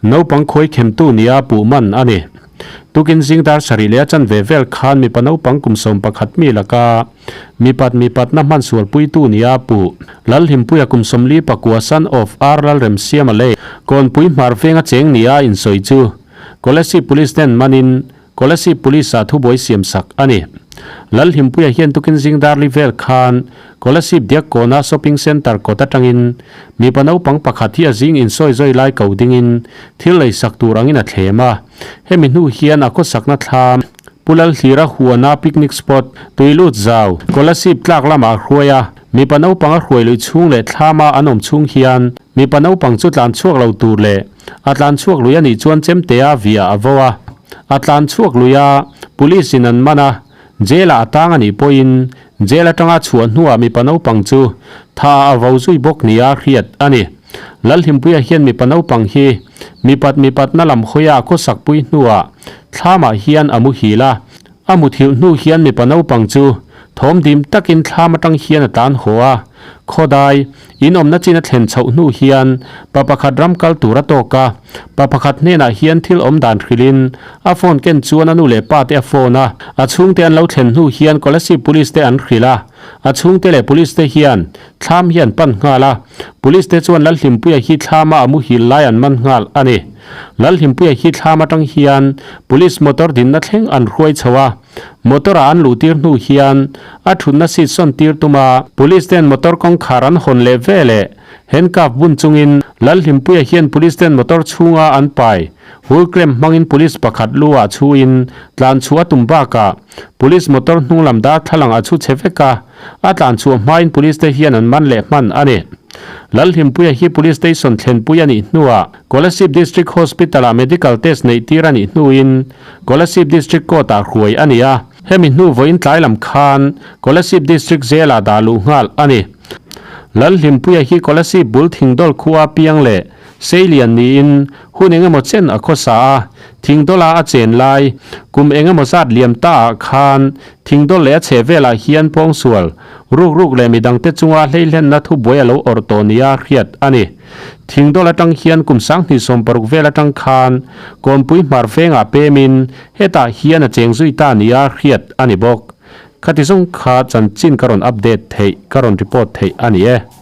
Naupang khawi khemtu nia puh man a ni. Tukin zing dar sarih leh a chanve vel khan mipa naupang kum 11 mi laka mipat mipatna hman sualpuitu nia puh Lalhlimpuia kum 49 son of R Lalremsiama leh Kawnpui hmar venga cheng nia insawi chu Kolasib Police ten manin Kolasib Police ah thubuai siam sak a ni. Lalhlimpuia hian tukin zing dar li vel khan Kolasib Diakkawna Shopping Centre kawt atangin mipa naupang pakhat hi a zing insawi zawi lai ko dingin thil lei sak tur angin a thlem a. Hemi hnu hian a khawsakna thlam Pu Lalhlira huana picnic spot tuilut zau Kolasib tlak lamah a hruai a. Mipa naupang a hruai lui chhung leh thlama an awm chhung hian mipa naupang chu tlan chhuak lo tur leh a tlan chhuak lui a nih chuan chemtea via a vo a. A tlan chhuak lui a, police in an man a, jail ah a tang a nih pawhin jail atanga chhuah hnuah mipa naupang chu tha a vo zui bawk nia hriat a ni. Lalhlimpuia hian mipa naupang hi mipat mipatna lam hawia a khawsakpui hnuah thlamah hian a muhil a, A muthilh hnu hian mipa naupang chu thawm dim takin thlam atang hian a tlan haw a. Khawdai, in awmna chin a thlen chhoh hnu hian pa pakhat ram kal tur a tawk a. Pa pakhat hnenah hian thil awm dan hrilhin a phone ken chuan a nu leh pa te a phone a. A chhungte an lo thlen hnu hian Kolasib Police te an hrilh a. A chhungte leh Police te hian thlam hi an pan nghal a. Police te chuan Lalhlimpuia hi thlama a muhil lai an man nghal a ni. Lalhlimpuia hi thlam atang hian Police motor dinna thleng an hruai chho a, motor ah an luh tir hnu hian a thutna seat sawn tir tum a, Police ten motor kawngkhar an hawn leh ve leh handcuff bun chungin Lalhlimpuia hian Police ten motor chhunga an pai hul clamp hmangin Police pakhat lu ah chhuin tlan chhuah a tum bakah Police motor hnunglam darthlalang a chhu chhe vek a, a tlan chhuah hmain Police te hian an man leh hman a ni. Lalhlimpuia hi Police Station thlenpui a nih hnuah Kolasib District Hospital-ah medical test neih tir a nih hnuin Kolasib District Court-ah hruai a ni a, hemi hnu vawiin tlai lam khan Kolasib District Jail-ah dah luh nghal a ni. Lalhlimpuia hi Kolasib bul Thingdawl khua piang leh Seilian niin hun engemaw chen a khawsa a, Thingdawla a chen lai kum engemaw zat liam ta ah khan Thingdawl leh a chheh velah hian pawngsual, rukruk leh midangte chunga hleihlenna thubuai a lo awrh tawh nia hriat a ni. Thingdawl atang hian kum 2016 vel atang khan Kawnpui hmar vengah pemin hetah hian a cheng zui ta nia hriat a ni bawk. Khati zawng kha chanchin ka rawn update theih, ka rawn report theih a ni e.